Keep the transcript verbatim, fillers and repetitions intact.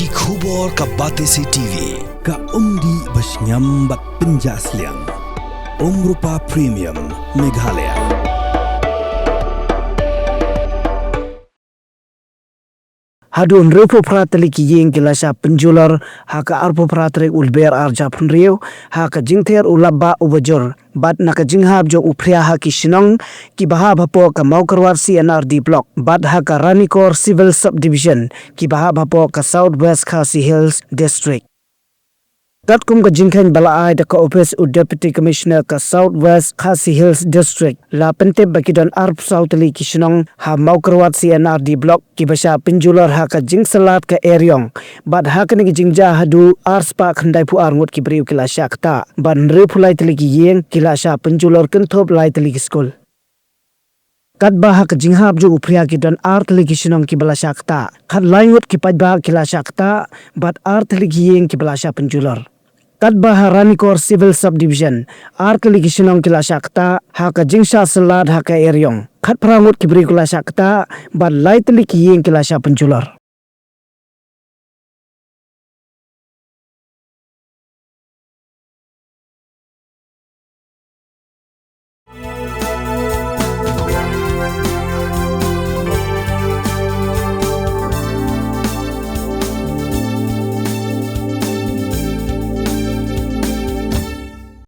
Ki khubor ka Batesi T V, ka umdih ba shngiam bad pynjah sliang. Umrupa Premium, Meghalaya. Haduh hynriewphew phra tylli ki ïing ki la shah pynjulor ha ka arphew phra tarik u Lber ar hajar arphew hynriew ha ka jingther u lap bah uba jur, bad na ka jinghap jong u phria ha ki shnong kiba hap hapoh ka Mawkyrwat C and R D Block bad ha ka Ranikor Civil Subdivision kiba hap hapoh ka South West Khasi Hills District. Katkum ka jingkheiñ ba la ai da ka ophis u Deputy Commissioner ka South West Khasi Hills District, la pyntip ba ki don arphew saw tylli ki shnong ha Mawkyrwat C and R D Block kiba shah pynjulor ha ka jingsyllad ka eriong, bad ha kane ka jingjia haduh ar spah khyndaiphew ar ngut ki briew ki la shah ktah bad hynriewphew lai tylli ki ïing ki la shah pynjulor, kynthup lai tylli ki skul. Katba ha ka jinghap jong u phria ki don ar tylli ki shnong kiba la shah ktah, khatlai ngut ki paidbah ki la shah ktah bad ar tylli ki ïing kiba la shah pynjulor. Katba ha Ranikor Civil Subdivision, ar tylli ki shnong ki la shah ktah ha ka jingshah syllad ha ka eriong, khatphra ngut ki briew ki la shah ktah bad lai tylli ki ïing ki la shah pynjulor.